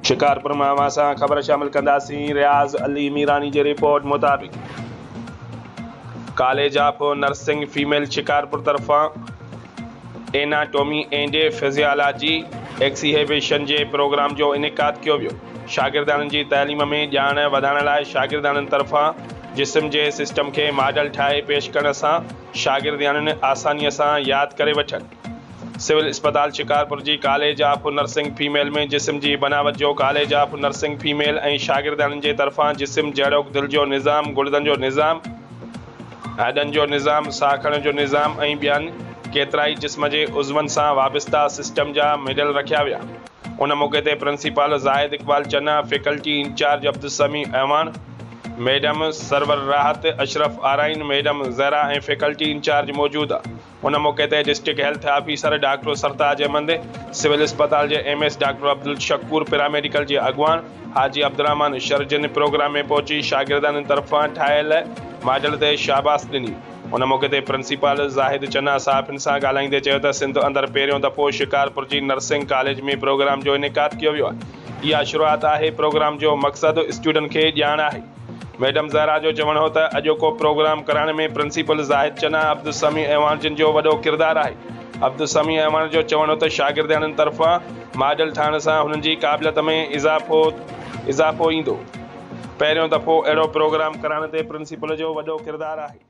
شڪارپور مان اوهان سان خبر شامل ڪنداسين رياض علي ميراڻي جي رپورٽ مطابق college of nursing female Shikarpur طرفان ايناٽومي اينڊ فزيالاجي ايڪسيهيبيشن جي پروگرام جو انعقاد ڪيو ويو شاگردياڻين جي تعليم ۾ ڄاڻ وڌائڻ لاء شاگردياڻين طرفان جسم جي سسٽم کي ماڊل ٺاهي پيش ڪرڻ سان شاگردياڻين آساني سان ياد ڪري وٺن. سول اسپتال شڪارپور جي ڪاليج آف نرسنگ فيميل ۾ جسم جي بناوت جو ڪاليج آف نرسنگ فيميل ۽ شاگردياڻين جي طرفان جسم جهڙوڪ دل جو نظام، گڙدن جو نظام، هڏن جو نظام، ساهه کڻڻ جو نظام ۽ ٻين ڪيترائي جسم جي عضون سان وابسته سسٽم جا مڊل رکيا ويا. ان موقعي تي principal Zahid Iqbal Channa, faculty incharge Abdul Sami Awan, madam Sarwar Rahat, Ashraf Arain, madam Zahra ۽ faculty incharge موجود. ان موقعي تي district health officer doctor Sartaj Ahmed, civil اسپتال جي M S doctor Abdul Shakoor, paramedical جي اڳواڻ حاجي عبدالرحمان شر جن programme ۾ پهچي شاگردن طرفان ٺاهيل ماڊل تي شاباس ڏني. ان موقعي تي پرنسپال زاهد چنا صحافين سان ڳالهائيندي چيو ته سنڌ اندر پهريون دفعو شڪارپور جي نرسنگ ڪاليج ۾ پروگرام جو انعقاد ڪيو ويو آهي، اها شروعات آهي، پروگرام جو مقصد اسٽوڊنٽ کي ڄاڻ آهي. ميڊم زهرا جو چوڻ هو ته اڄوڪو پروگرام ڪرائڻ ۾ پرنسپل زاهد چنا، عبدالسميع اعواڻ جن جو وڏو ڪردار آهي. عبدالسميع اعواڻ جو چوڻ هو ته شاگردياڻين طرفان ماڊل ٺاهڻ سان هنن جي قابليت ۾ اضافو اضافو ايندو. پهريون دفعو اهڙو پروگرام ڪرائڻ تي پرنسپل جو وڏو ڪردار آهي.